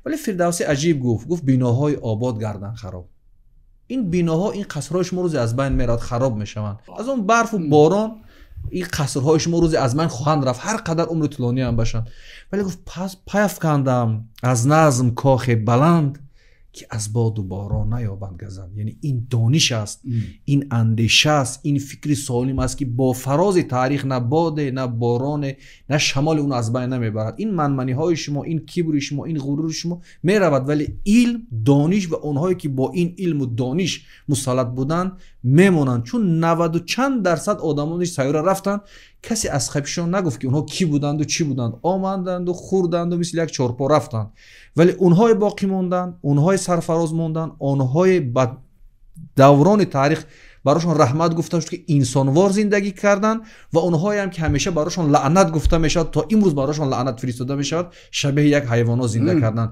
Вале Фирдавсӣ аҷиб гуфт, гуфт: биноҳои обод гарданд хароб. Ин биноҳо, ин қасрҳои шумо рӯзе аз байн меравад, хароб мешаванд аз он барфу борон. Ин қасрҳои шумо рӯзе аз байн хоҳанд рафт, ҳар қадар умри тӯлонӣ ҳам бошанд. Вале гуфт: пас пайафкандам аз назм кохе баланд, ки аз боду борон наёбанд газанд. Яъне ин дониш аст, ин андеша аст, ин фикри солим аст, ки бо фарози таърих на боде, на бороне, на шамоли он аз байн намебарад. Ин манманиҳои шумо, ин кибри шумо, ин ғурури шумо меравад, вале илм, дониш ва онҳое ки бо ин илму дониш мусаллат буданд, мемонанд. Чун наваду чанд дарсад одамони сайёра рафтанд, касе аз қафишон нагуфт, ки онҳо кӣ буданду чӣ буданд. Оманданду, хӯрданду, мисли як чорпо рафтанд. Вале онҳое боқӣ монданд, онҳое сарфароз монданд, онҳое ба даврони таърих барошон раҳмат гуфта шуд, ки инсонвор зиндагӣ карданд, ва онҳоеам ки ҳамеша барошон лаънат гуфта мешавад, то имрӯз барошон лаънат фиристода мешавад, шабеҳи як ҳайвонот зинда карданд.